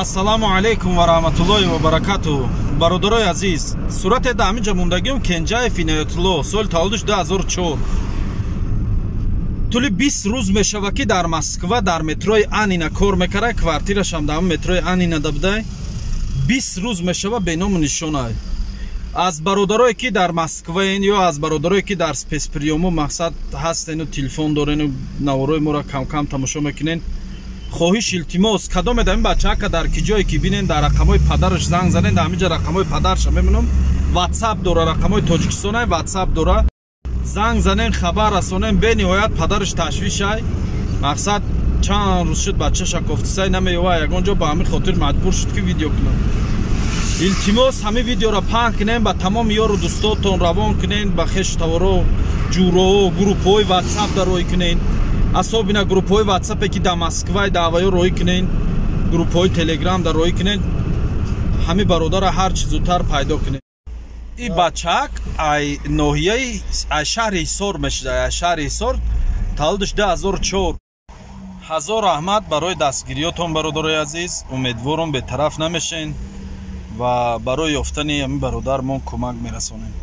Ассалому алайкум ва раҳматуллоҳи ва баракатуҳ. Бародарои азиз, сурате дар ҳамин ҷо мондагиам Кенҷаев Иноятулло, соли таваллудаш 2004. Тӯли 20 рӯз мешава, ки дар Москва дар метрои Анина кор мекарда, квартирашам дар метрои Анина дабудай. 20 рӯз мешава, беному нишонай. Аз бародарое, ки дар Москваен, ё аз бародарое, ки дар спецприёму мақсад ҳастену телефон дорену наворои моро камкам тамошо мекунен, хоҳиш, илтимос, кадоме дар ин бачаака дар ки ҷое ки бинен, дар рақамҳои падараш занг занен. Дар ҳаминҷа рақамҳои падарша мемонам, Ватсап дора, рақамҳои Тоҷикистонай, Ватсап дора. Занг занен, хабар расонен. Бениҳоят падараш ташвишай. Мақсад, чанд рӯз шуд, бачаша кофтисай, намеёва ягон ҷо. Ба ҳамин хотир маҷбур шуд, ки видео кунам. Илтимос, ҳамин видеоро паҳн кунем, ба тамоми ёру дӯстотон равон кунен, ба хешу таворо, ҷуроҳо, группҳои Ватсап да рой кунен, особенно группҳои Ватсапе, ки дар Москвай даъваё, роӣ кунен, группҳои Телеграм да роӣ кунен. Ҳамин бародара ҳар чӣ зудтар пайдо кунен. И бачак ай ноҳияи, ай шаҳри Ҳисор мешуда, ай шаҳри Ҳисор, таваллудаш 2004. Ҳазор раҳмат барои дастгириётон, бародарои азиз. Умедворам, бетараф намешен ва барои ёфтани ҳамин бародармон кӯмак мерасонем.